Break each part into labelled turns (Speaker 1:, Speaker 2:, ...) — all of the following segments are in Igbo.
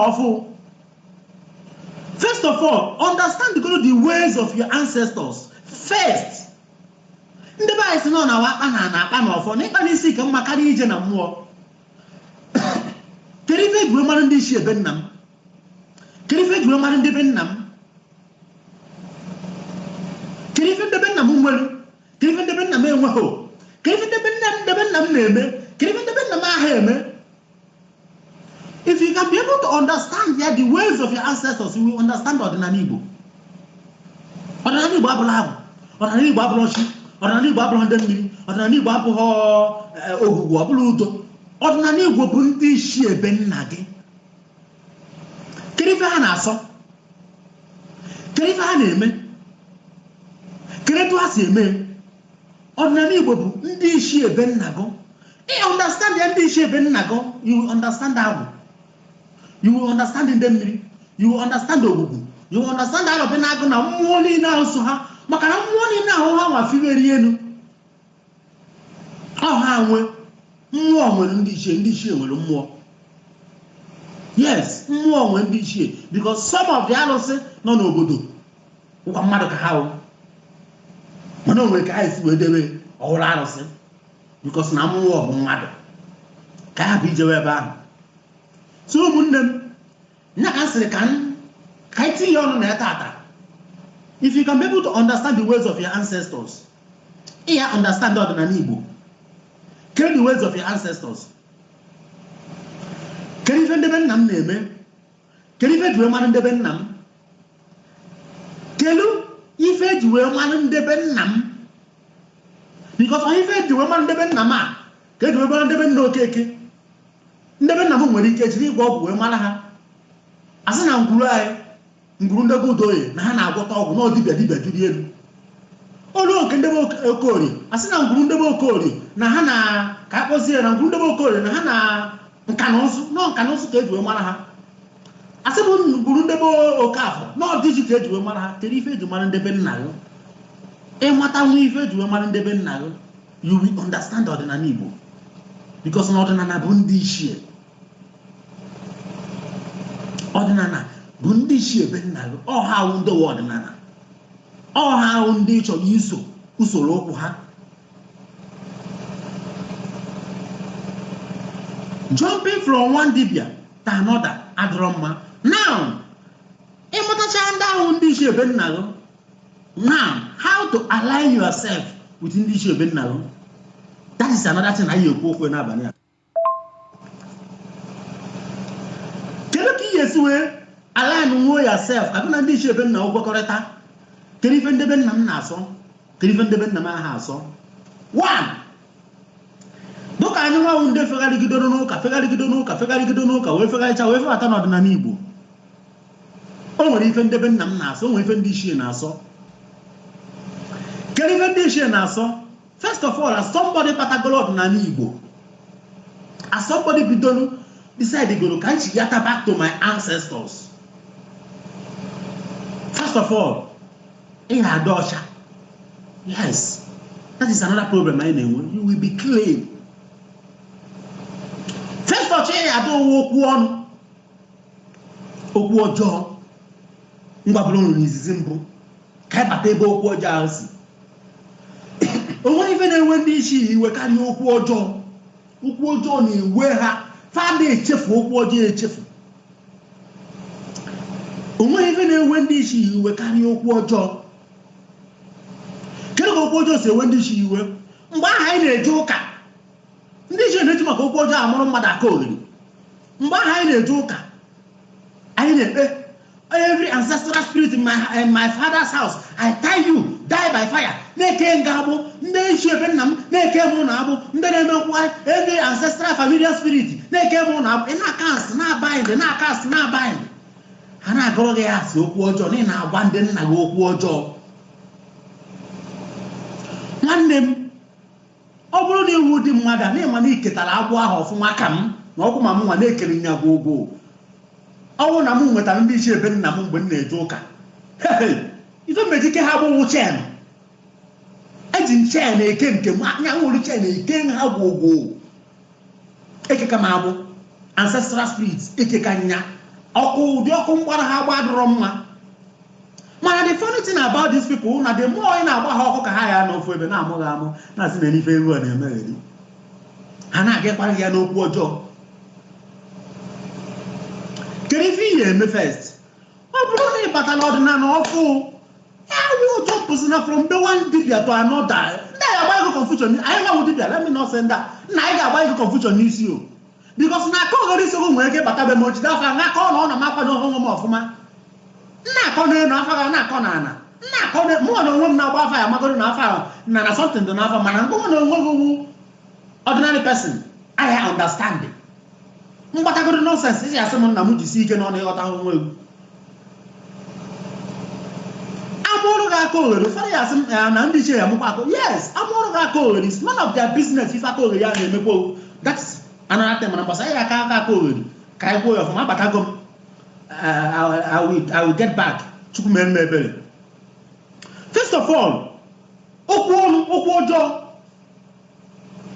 Speaker 1: Ọfụ. First of all, understand the ways of your ancestors first. Ndị be anyị si nọ na akpa na na akpa na ọfọ na ịkpa n'isi ka mma karịa ije na mmụọ. Kedu ife eji wee mara ndị isi ebe nna m? Kedu ife eji wee mara ndị be nna m? Kedu ife ndebe nna m nwere? Kedu ife ndebe nna m enweghị? Kedu ife ndebe nna m na-eme? Kedu ife ndebe nna m aha eme? If you can be able to understand, yeah, the ways of your ancestors, you will understand ọdịnala Igbo. Ọdịnala Igbo abụla abụ, ọdịnala Igbo abụla ọchị, ọdịnala Igbo abụla ndị mmiri, ọdịnala Igbo abụghị ogwugwu, ọbụla udo. Ọdịnala Igbo bụ ndị isi ebe nna gị. Kedu ife ha na-asọ? Kedu ife ha na-eme? Kedu etu ha si eme? Ọdịnala Igbo bụ ndị isi ebe nna gị. Ị understand ya, ndị isi ebe nna gị, you will understand agwụ, you will understand ndị mmiri, you will understand ogwugwu, you will understand arọbị na agụ na mmụọ niile ahụ so ha, maka na mmụọ niile ahụ ha nwa fiweri elu ọ ha nwe. Mmụọ nwere ndị ichie, ndị ichie nwere mmụọ. Yes, mmụọ nwere ndị ichie, because some of the arụsị nọ n'obodo ụkwa mmadụ ka ha wụ, mana o nwere ka ha esi wee debe ọhụrụ arụsị, because na mmụọ bụ mmadụ ka ha bụ ijewe ebe ahụ. So ụmụnne m, nya ka m sịrị ka m ka anyị tinye ọnụ na ya tata. If you can be able to understand the ways of your ancestors, ị ya understand ọdịnala Igbo. Kedu the ways of your ancestors? Kedu ife ndebe nna m na-eme? Kedu ife eji wee mara ndebe nna m? Kedu ife eji wee mara ndebe nna m? Because ọ ife eji wee mara ndebe nna m a ka eji wee mara ndebe nna Okeke. Ndebe nna m nwere ike jiri ịgwọ ọgwụ wee mara ha. Asị na ngwuru anyị, ngwuru ndebe Udoye, na ha na-agwọta ọgwụ na ọdịbịa dibịa juru elu. Olu nke ndebe Okorie, asị na ngwuru ndebe Okorie na ha na ka akpọzie na ngwuru ndebe Okorie na ha na nka na ụzụ, nọ nka na ụzụ ka eji wee mara ha. Asị bụ ngwuru ndebe Okafọ na ọdịji ka eji wee mara ha. Kedu ife eji mara ndebe nna gị? Ịmata nwa ife eji wee mara ndebe nna gị, you will understand ọdịnala Igbo, because na ọdịnala bụ ndị ichie. Ọdịnala bụ ndị ichie ebe nna gị. Ọha awụ ndị wụ ọdịnala, ọha ahụ ndị chọrọ iso usoro okwu ha. Jumping from one dibia to another adịrọ mma. Now, ịmụtacha ndị ahụ, ndị isi ebe nna gị, now how to align yourself with ndị isi ebe nna gị, that is another thing anyị ekwu okwu n'abalị a. Kedu ka ị ga-esi wee align nwuo yourself ka gị na ndị isi ebe nna gị kwekọrịta? Kedu ife ndebe nna m na-asọ? Kedu ife ndebe nna m aha asọ? One, dịka anyị nwawu ndị fegharịgidoro n'ụka, fegharịgido n'ụka, fegharịgido n'ụka, wee fegharịcha wee febata n'ọdịnala Igbo, o nwere ife ndebe nna m na-asọ, o nwere ife ndị ichie na-asọ. Kedu ife ndị ichie na-asọ? First of all, as somebody batagoro ọdịnala Igbo, as somebody bidoro decide goro ka m chigata back to my ancestors, first of all, ị ga-adị ọcha. Yes, that is another problem anyị na-enwe. You will be clean first. Ọcha ị ga-adị ụwa, okwu ọnụ, okwu ọjọọ ngwabụrụ unu n'izizi mbụ ka anyị bata ebe okwu ọjọọ ahụ si. O nwere ife na-ewe ndị isi iwe karịa okwu ọjọọ. Okwu ọjọọ na-ewe ha, fada echefu okwu ọjọọ echefu. O nweghị ife na-ewe ndị isi iwe karịa okwu ọjọọ. Kedu ka okwu ọjọọ si ewe ndị isi iwe? Mgbe ahụ anyị na-eje ụka, ndị isi na-eji maka okwu ọjọọ amụrụ mmadụ aka oghere. Mgbe ahụ anyị na-eje ụka, anyị na-ekpe, "Every ancestral spirit in my father's house, I tie you, die by fire." Na-eke nga agbụ ndị isi ebe nna m, na-eke m na agbụ ndị na-eme nkwugharị, every ancestral familiar spirit, na-eke m na agbụ. Ị na-acast, na-abind, na-acast, na-abind, ha na-agọrọ gị asị okwu ọjọọ na ị na-agwa ndị nna gị okwu ọjọọ. Nwanne m, ọ bụrụ na iwu dị mmadụ a na ịma na iketara agbụ ahụ ọfụma ka m na ọkwụ ma m nwa na-ekere nya gị ụgwọ ọnwụ na m nwetara ndị isi ebe nna m mgbe m na-eje ụka. Ife mmejike ha gbụwụ chain, eji m chain eke nke m anya nwere chain eke ha gwogwo ekeka m agbụ ancestral spirits ekeka nya. Ọkụ, ụdị ọkụ mgbara ha agba adịrọ mma. Mana the funny thing about these people na the more ị na-agba ha ọkụ, ka ha ya n'ofu ebe na-amụghị amụ, na-asị na ife ewu a na-emegheri. Ha na-aga ịkparị ya n'okwu ọjọọ. Kedu ife ị ga-eme first? Ọ bụrụ na ị batala ọdịnala ọfụ, ya wụ jump na from the one dibia to another, ndị anyị agba ego confusion. Anyị nwawu dibia, let me not say that nna anyị ga-agba ego confusion n'isi o, because na aka oghere isi nwere ike bata be m ojide afa na aka ọ na ọ na m akwado onwe m ọfụma. Nna akọ n'elu afa ga na-akọ n'ala, nna akọ mụ na onwe m na-agba afa ya amagoro na afa ahụ na something dị n'afa. Mana ngụnwa na onwe gị wu ordinary person, I understand mgbatagoro nonsense isi asị m nna m jisi ike n'ọnụ ịghọta onwe egwu amụrụ gị aka oghere. Ụfọdụ ya asị m ya na ndị ichie ya amụkwa akụ. Yes, amụrụ gị aka oghere is none of their business. Ife aka oghere ya na-emekwa o, that's another thing. Mana gbasara ya aka oghere, ka anyị kwuo ya ọfụma. Abatago m. I will get back. Chukwu mere m ebere. First of all, okwu ọnụ, okwu ọjọọ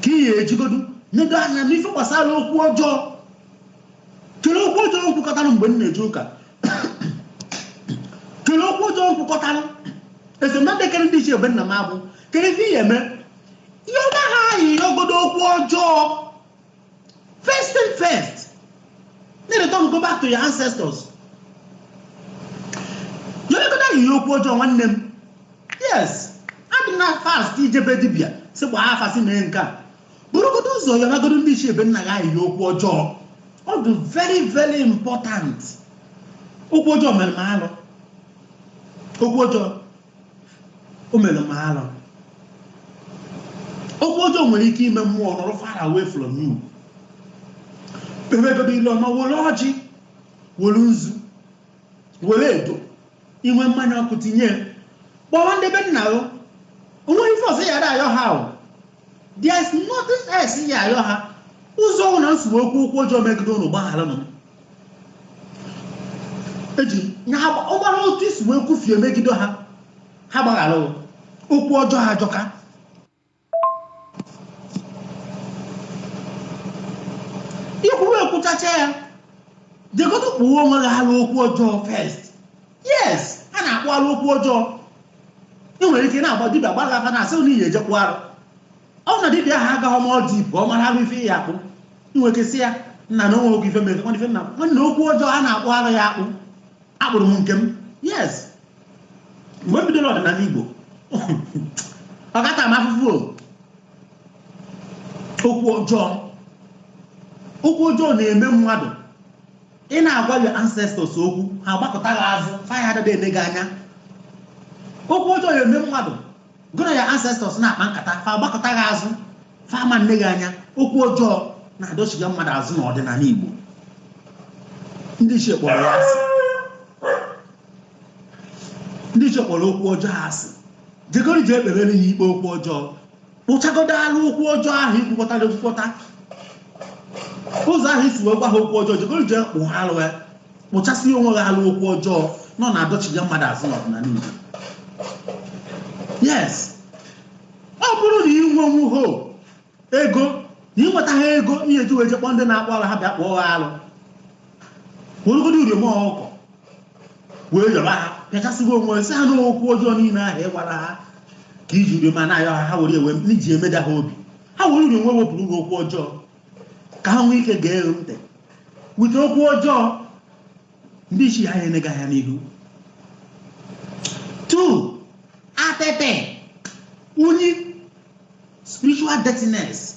Speaker 1: ka ị ga-ejigodu nedo anya n'ife gbasara okwu ọjọọ. Kedu okwu ọjọọ nkwukọtara mgbe m na-eje ụka? Kedu okwu ọjọọ nkwukọtara esomnadị kere ndị ichie ebe nna m abụ? Kedu ife ihe eme ihe ọ gaghị ayị ogodo okwu ọjọọ? First thing first, then return, go back to your ancestors, yogodo ayị okwu ọjọọ. Nwanne m, yes, adị na fast ijebe dibịa si gbaa afa, si mee nke a. Burugodo ụzọ yọbagodo ndị ichie ebe nna gị ayị okwu ọjọọ. Ọ dị very very important. Okwu ọjọọ mere m alụ. Okwu ọjọọ o mere m alụ. Okwu ọjọọ nwere ike ime mmụọ nọrọ far away from you. Kpebegodo ile ọma, were ọjị, were nzu, were edo, inwe mmanya ọkụ tinye, kpọwa ndị be nna gị. Onweghị ife ọzọ ya ayọ ha o. There is nothing else ya ayọ ha. Ụzọ ọwụ na nsogbu okwu ọjọọ megide ụnụ, gbaghara m. Eji nya ọ gbara otu isi wee kwufie megide ha, ha gbaghara o. Okwu ọjọọ ajọka. Ikwuwe ekwuchacha ya, jegodo kpụwa onwe gị alụ okwu ọjọọ first. Yes, a na-akpụ alụ okwu ọjọọ. Ị nwere ike na-agba dibịa gbara afa na-asị na iyi ejekwu arụ. Ọ na dibịa ahụ agaghị ọma ọjị bụ ọ mara alụ ife ya akpụ. Ị nwere ike sị ya nna na onwe okwu ife mere nwanne ife nna nwanne. Okwu ọjọọ a na-akpụ alụ ya akpụ. Akpụrụ m nke m. Yes, mgbe m bidoro ọdịnala Igbo, ọ gata m afụfụ o. Okwu ọjọọ, okwu ọjọọ na-eme mmadụ. Ị na-agwa your ancestors okwu, ha agbakọta gị azụ, fa ya adịghị ene gị anya. Okwu ọjọọ na-eme mmadụ, gụ na your ancestors na-akpa nkata, fa agbakọta gị azụ, fa ama nne gị anya. Okwu ọjọọ na-adọchiga mmadụ azụ n'ọdịnala Igbo. Ndị ichie kpọrọ ya asị. Ndị ichie kpọrọ okwu ọjọọ asị. Jegoro jee kpebere ya ikpe okwu ọjọọ. Kpụchagodo alụ okwu ọjọọ ahụ ikwukọtara ekwukọta. Ụzọ ahụ isi wee gwa ha okwu ọjọọ, jegoro jee kpụ ha alụ ya, kpụchasị onwe gị alụ okwu ọjọọ nọ na-adọchiga mmadụ azụ n'ọdịnala Igbo. Yes, ọ bụrụ na ị nwenwu ho ego, na ị nwetaghị ego ihe eji wee jekpọ ndị na-akpọ alụ, ha bịa kpụọ ha alụ, weregodo uriom ọkụkọ wee yọrọ ha, pịachasịgo onwe, sị ha n'okwu ọjọọ niile ahụ ị gwara ha ka iji uriom a na-ayọ ha, ha were ewe iji emeda ha obi, ha were uriom wee wepụrụ gị okwu ọjọọ ka ha nwee ike gee ntị. Wite okwu ọjọọ, ndị isi ha enega anya n'ihu. Two, atete, unyi, spiritual dirtiness,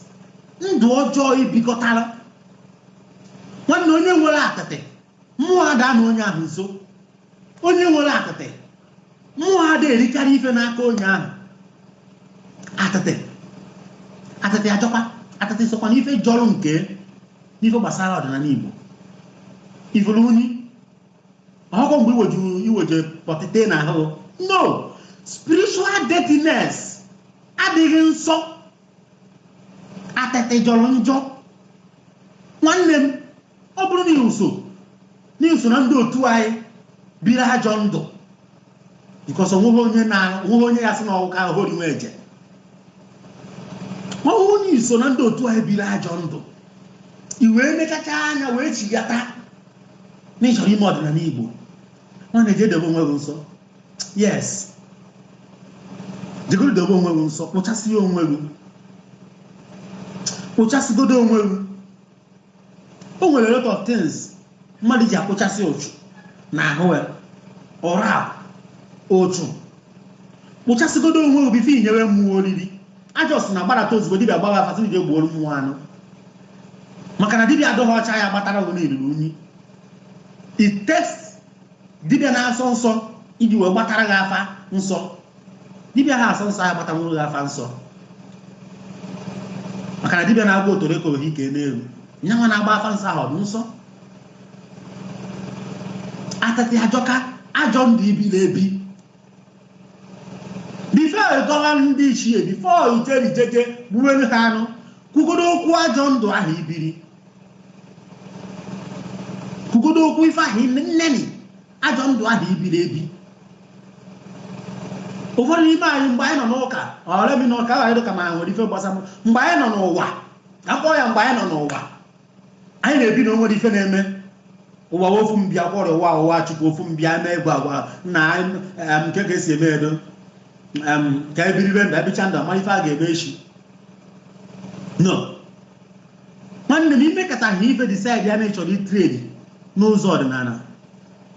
Speaker 1: ndụ ọjọọ ibikọtara. Nwanne, onye nwere atịtị, mmụọ ada na onye ahụ nso. Onye nwere atịtị, mmụọ ada erikarị ife n'aka onye ahụ. Atịtị, atịtị ajọkwa. Atịtị sokwa n'ife jọrọ nke n'ife gbasara ọdịnala Igbo. Ifuru unyi ọkụ mgbe iwejuru iweje pọtite na ahụ. No, spiritual dirtiness, adịghị nsọ. Atịtị jọrọ njọ. Nwanne m, ọ bụrụ na iso n'iso na ndị otu anyị biri ajọ ndụ, because onweghị onye na onweghị onye ya sị na ọwụ ka ahụhụ nwe eje. Ọnwụ onye iso na ndị otu anyị biri ajọ ndụ, i wee mekacha anya wee chigata. Na ị chọrọ ime ọdịnala Igbo, nwanne, jee dobe onwe gị nsọ. Yes, jegoro dobe onwe gị nsọ, kpụchasị onwe gị, kpụchasịgodo onwe gị. O nwere a lot of things mmadụ ji akpụchasị ụchụ na ahụ ya, ọra ụchụ. Kpụchasịgodo onwe gị before inyewe mmụọ oriri. Ajọs na gbadata ozugbo dibịa gbawa afa, sị ije gbuoro mmụọ anụ, maka na dibịa adịghị ọcha ya gbatara gị n'iriri unyi. It takes dibịa na-asọ nsọ iji wee gbatara gị afa nsọ. Dibịa ha asọ nsọ ya gbatanwuru gị afa nsọ, maka na dibịa na-agwa otoro ekobeghị ike n'elu nyanwa na-agba afa nsọ ahụ, ọ dị nsọ. Atịtị ajọka, ajọ ndụ ibili ebi. Before ịgọwa ndị ichie, before ijeri jeje gbuwere ha anụ, kwugodo okwu ajọ ndụ ahụ ibiri, kwugodo okwu ife ahụ nneni, ajọ ndụ ahụ ibiri ebi. Ụfọdụ n'ime anyị, mgbe anyị nọ n'ụka ọremi n'ụka ahụ, anyị dịka ma nwere ife gbasara mgbe anyị nọ n'ụwa, ka mkpọ ya, mgbe anyị nọ n'ụwa anyị na-ebi na o nwere ife na-eme ụwa ofu mbịa kwọrọ ụwa, ụwa Chukwu ofu mbịa eme egwu agwa na nke ka esi eme edo ka ebiribe ndụ, ebicha ndụ, amara ife a ga-eme echi. No, nwanne m, imekọtaghị ife, decide ya na ị chọrọ itrade n'ụzọ ọdịnala,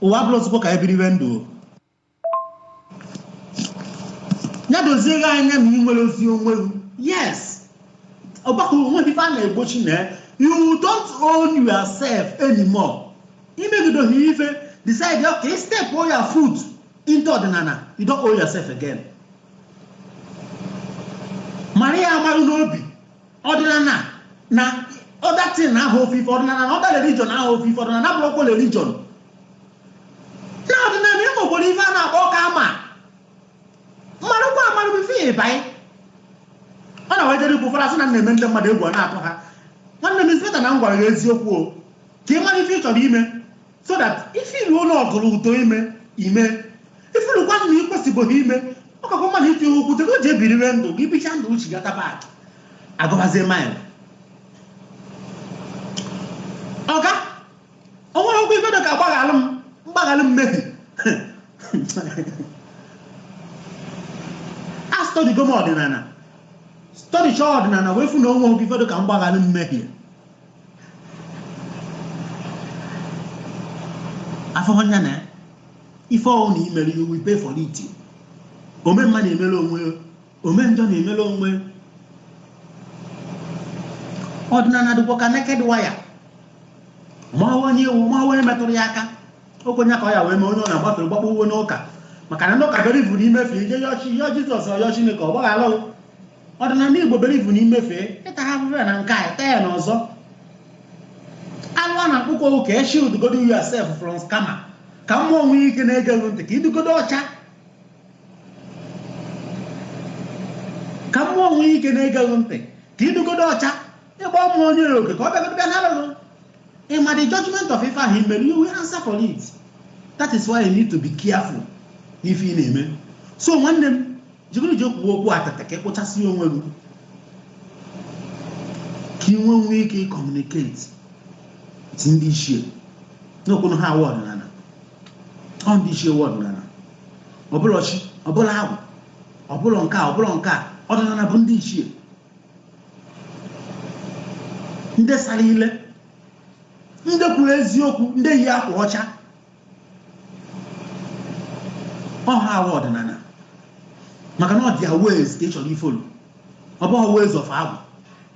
Speaker 1: ụwa bụrụ ozugbo ka ebiribe ndụ ya dozie gị anya ma ị nwere ozi onwe gị. Yes, ọgbakọ onwe ife a na-egbochi na you don't own yourself anymore. Imegidoghị ife, decide, okay, step all your foot into ọdịnala, you don't own yourself again. Mara ya amaghị n'obi ọdịnala na other thing ahụ ofufe ọdịnala na other religion ahụ ofufe ọdịnala abụrụkwa religion. Na ọdịnala enwekwara ife a na-akpọ ọka ama mmarụkwa amarụ ife ịbanye. Ọ na wejere ikwu ụfọdụ asị na na-eme ndị mmadụ egwu, ọ na-atụ ha. Nwanne m, inspector, na m gwara gị eziokwu o, ka ị mara ife ị chọrọ ime, so that ife iruo na ọgụrụ ụtọ ime ime ifurukwa na ị kwesịbụghị ime. Ọ kakwa mmadụ itinye okwu tego ji ebiriwe ndụ gị, bicha ndụ uchi gata back, agụbazie mile. Ọga o nwere okwu ife dị ka gbaghalụ m, mgbaghalụ mmehie. A studygo m ọdịnala, studycha ọdịnala, wee fụ na onwe okwu ife dị ka mgbaghalụ mmehie. Afọ nya na ife ọwụ na imere, you will pay for it. Ome mma na-emere onwe, ome njọ na-emere onwe. Ọdịnala dịkwa ka naked wire, ma onye ewu, ma onye metụrụ ya aka, okwenye ka ọ ya wee mee onye ọ na-agbafere gbakpọ uwe n'ụka, maka na ndị ụka believe na imefe ije yọọ chi, yọọ Jizọs, yọọ Chineke, ọ gbaghalụ. Ọdịnala Igbo believe na imefe ịta ha afụfụ ya na nke a, ịta ya n'ọzọ. Alụ a na-akpụkọ ụka, e shield godo yourself from scammer, ka mmụọ nwee ike na-ege gị ntị, ka ịdịgodo ọcha, ka mmụọ nwee ike na-ege gị ntị, ka ịdịgodo ọcha. Ịgba mmụọ onye oke ka ọ bịagodo bịa nara gị ịma the judgment of ife ahụ imere, you will answer for it. That is why you need to be careful n'ife ị na-eme. So nwanne m, jigoro ji okwu okwu atata ka ịkpụchasị onwe gị, ka ị nwee nwee ike ịcommunicate with ndị ichie n'okwunu ha awa ọdịnala. Ọ ndị ichie wa ọdịnala, ọbụla chi, ọbụla agwụ, ọbụla nke a, ọbụla nke a. Ọdịnala bụ ndị ichie, ndị sara ile, ndị kwuru eziokwu, ndị yi akwa ọcha. Ọha awa ọdịnala, maka na ọ dị ways ka ị chọrọ ifollow. Ọ bụghị ways of agwụ,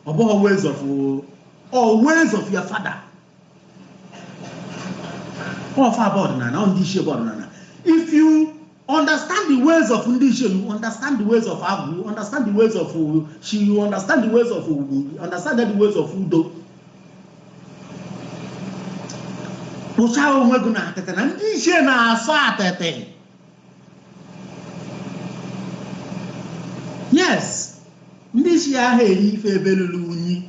Speaker 1: ọ bụghị ways of or ways of your father. Ọfa bụ ọdịnala, ọ ndị ichie bụ ọdịnala. If you understand the ways of ndị ichie, you understand the ways of agwụ, you understand the ways of chi, you understand the ways of ugwu, you understand the ways of udo. Kpụchaa onwe gị na atịtị, na ndị ichie na-asọ atịtị. Yes, ndị ichie ahụ eri ife ebe lụrụ unyi.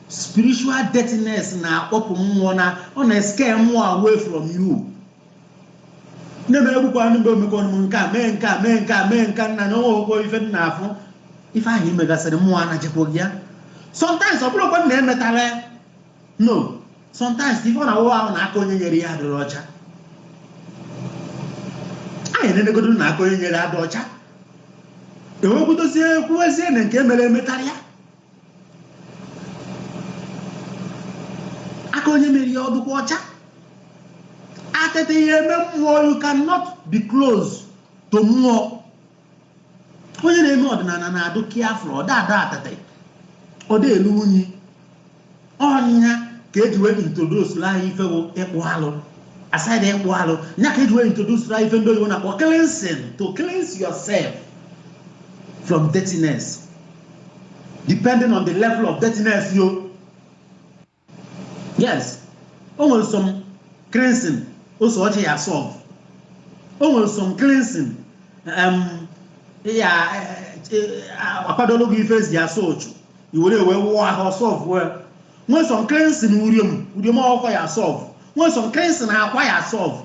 Speaker 1: Spiritual dirtiness na-akpọpụ mmụọ, na ọ na-escare mmụọ away from you. Na-eme egbukwa mgbe omekọnụ m nke a mee, nke a mee, nke a mee, nke a nna na onwe okwo ife dị na-afụ ife ahụ imegasịrị mmụọ anachekwa gị ya. Sometimes ọ bụrụkwa na emetara ya, no. Sometimes ife ọ na-awụ ahụ na aka onye nyere ya adịrị ọcha. Anyị enenegodo na aka onye nyere adị ọcha, ewegbudozie kwuwezie na nke mere eme karịa aka onye mere ya ọdụkwa ọcha. Atete ihe eme mmụọ, you cannot be close to mmụọ. Onye na-eme ọdịnala na-adụ careful, ọ da atete, ọ da elu unyi. Ọnya ka eji wee introduce la anyị ife bụ ịkpụ alụ. Aside ịkpụ alụ nya ka eji wee introduce la ife ndị oyibo na-akpọ cleansing, to cleanse yourself from dirtiness, depending on the level of dirtiness yo. Yes, o nwere some cleansing ose ọjị ya solve, o nwere some cleansing ya akwadolu gị ife ezi asa ụchụ i were wee wụọ ahụ solve wee. Nwee some cleansing uriom uriom ọkọ ya solve, nwee some cleansing akwa ya solve,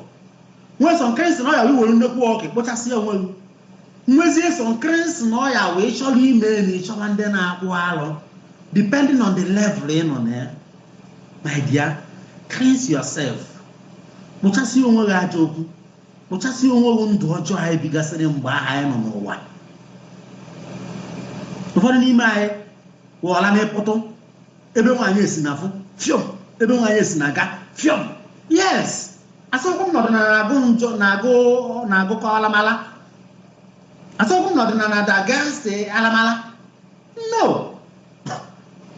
Speaker 1: nwee some cleansing ọya wee were nnekwu ọka kpochasị onwe gị, nwezie some cleansing ọya wee chọrọ ime na ịchọba ndị na-akpụ alụ, depending on the level ị nọ na ya. My dear, cleanse yourself, kpụchasị onwe gị ajọ okwu, kpụchasị onwe gị ndụ ọjọọ anyị bigasịrị mgbe ahụ anyị nọ n'ụwa. Ụfọdụ n'ime anyị wụọla n'ịpụtụ ebe nwaanyị esi na afụ fiọm, ebe nwaanyị esi na aga fiọm. Yes, asọkwu m n'ọdịnala na-agụ njọ, na-agụ na-agụkọ alamala. Asọkwu m n'ọdịnala dị against alamala, no,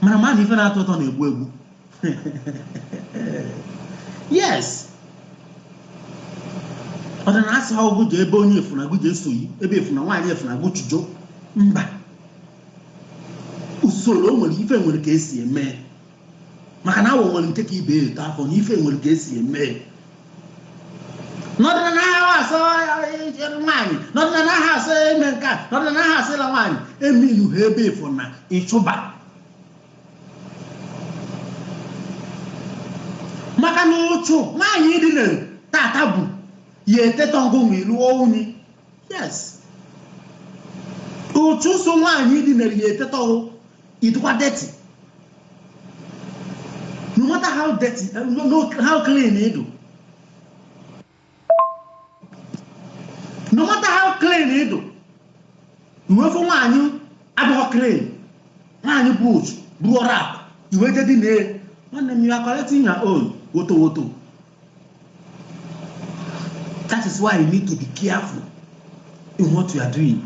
Speaker 1: mana ma na ife na-atọ ụtọ na-egbu egbu. Yes, ọdịnala asị ha ọgụ ji ebe onye efuna gụ ji esoyi ebe efuna nwaanyị efuna gụ chujo mba. Usoro o nwere, ife nwere ka esi eme, maka na awọ nwere nke ka ibe eto afọ na ife nwere ka esi eme. N'ọdịnala ahụ asọ nwaanyị, n'ọdịnala ahụ asọ eme nke a, n'ọdịnala ahụ asịla nwaanyị eminu ha ebe efu na ịchụba, maka na ụchụ nwaanyị dinere tata bụ ya eteta ngụ ma ịlụọ unyi. Yes, ụchụ so nwaanyị dinere ya eteta ọhụ ịdịkwa dirty, no matter how dirty, no, how clean ị dụ, no matter how clean ị dụ, iwefu nwaanyị adịghọ clean, nwaanyị bụ ụchụ bụ ọrap iwe je dị na nwanne m, you are collecting your own woto woto. That is why you need to be careful in what you are doing.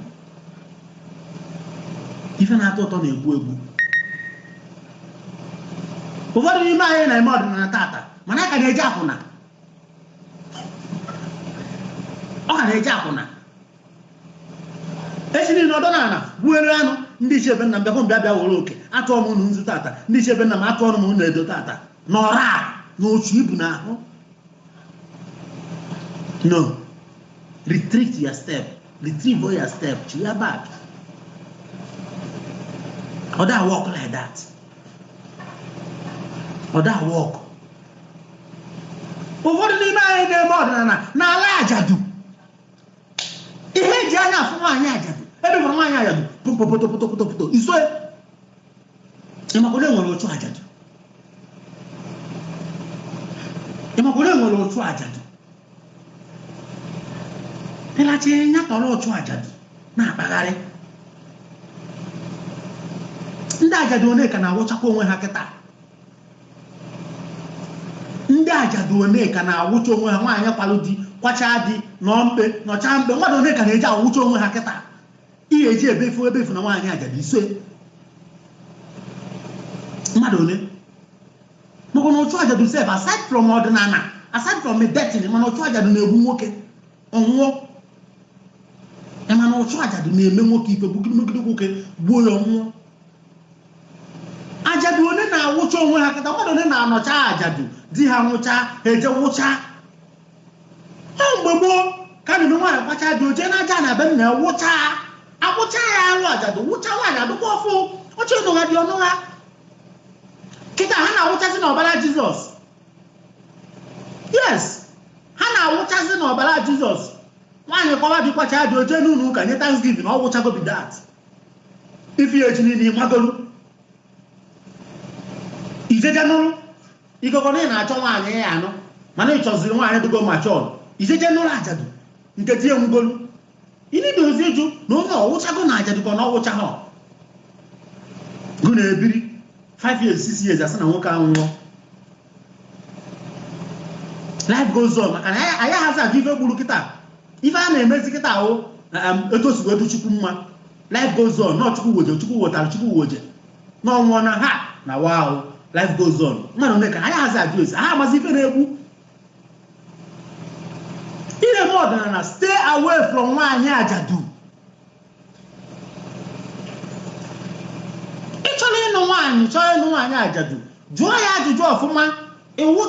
Speaker 1: Ife na-atọ ụtọ na-egbu egbu. Ụfọdụ n'ime anyị na-eme ọdịnala tata, mana a ka na-eji akwụna, ọ ka na-eji akwụna echi niile ọdọ n'ala gbuere anụ. Ndị ichie ebe nna m bịakwa, mbịa bịa were oke atụọ m unu nzu tata. Ndị ichie ebe nna m atụọ m unu edo tata na ọra na ochu ibu na ahụ. No, retreat your step, retrieve your step, chia back. Ọ da work like that, ọ da work. Ụfọdụ n'ime anyị na-eme ọdịnala n'ala ajadu, ihe eji anya afụ nwaanyị ajadu, ebe gwara nwaanyị ajadu pụpụpụtụpụtụpụtụ iso ịmakwa na enwere otu ajadu, ịmakwa na enwere otu ajadu ịlachi ya tọrọ otu ajadu na-akpagharị. Ndị ajadu one ka na-awụchakwa onwe ha kịta? Ndị ajadu one ka na-awụcha onwe ha? Nwaanyị kwalụ di, kwachaa di, nọọ mkpe, nọchaa mkpe, mmadụ one ka na-eji awụcha onwe ha kịta? Ihe eji ebefu ebefu na nwaanyị ajadu ise mmadụ one, maka na otu ajadu sef, aside from ọdịnala, aside from dirty, mana otu ajadu na-egbu nwoke ọnwụọ. Mana otu ajadu na-eme nwoke ife gbugide megide nwoke, gbuo ya ọnwụọ. Ajadu one na-awụcha onwe ha kịta? Mmadụ one na-anọcha ajadu di ha nwụcha, ha eje wụcha ọ? Mgbe gboo ka na-eme nwaanyị kwacha dị oche n'aja na be nna ya, wụcha, akwụcha ya arụ ajadu, wụcha nwaanyị adụkwa ọfụ oche ọnụ ha dị ọnụ ha. Kịta ha na-awụchasị n'ọbara Jizọs. Yes, ha na-awụchasị n'ọbara Jizọs. Nwaanyị kwawa dị, kwacha dị oche n'ụlọ ụka nye thanksgiving, ọ wụchago bi that ife ya echi niile ịmagolu ijeje nụrụ. Ikekọ na ị na-achọ nwaanyị ya anụ, mana ị chọziri nwaanyị dịgo mature, ijeje nụrụ ajadu nke di enwugolu. Ịnidozi ịjụ na onye ọwụchago na ajadu ka ọ na ọwụcha ha gụ na-ebiri 5 years, 6 years, asị na nwoke ahụ nwụọ. Life goes on, maka na anyị ahazi ajụ ife gburu kịta. Ife a na-emezi kịta ahụ, etu o si wee dị Chukwu mma. Life goes on. Nọ Chukwu woje, Chukwu wetara, Chukwu woje na ọnwụọ na ha na wa ahụ. Life goes on. Mmadụ ole ka anyị ahazi ajụ esi ha amazi ife na-egbu ị na-eme ọdịnala? Stay away from nwaanyị ajadu. Ị chọrọ ịnụ nwaanyị, chọọ ịnụ nwaanyị ajadu, jụọ ya ajụjụ ọfụma. Iwu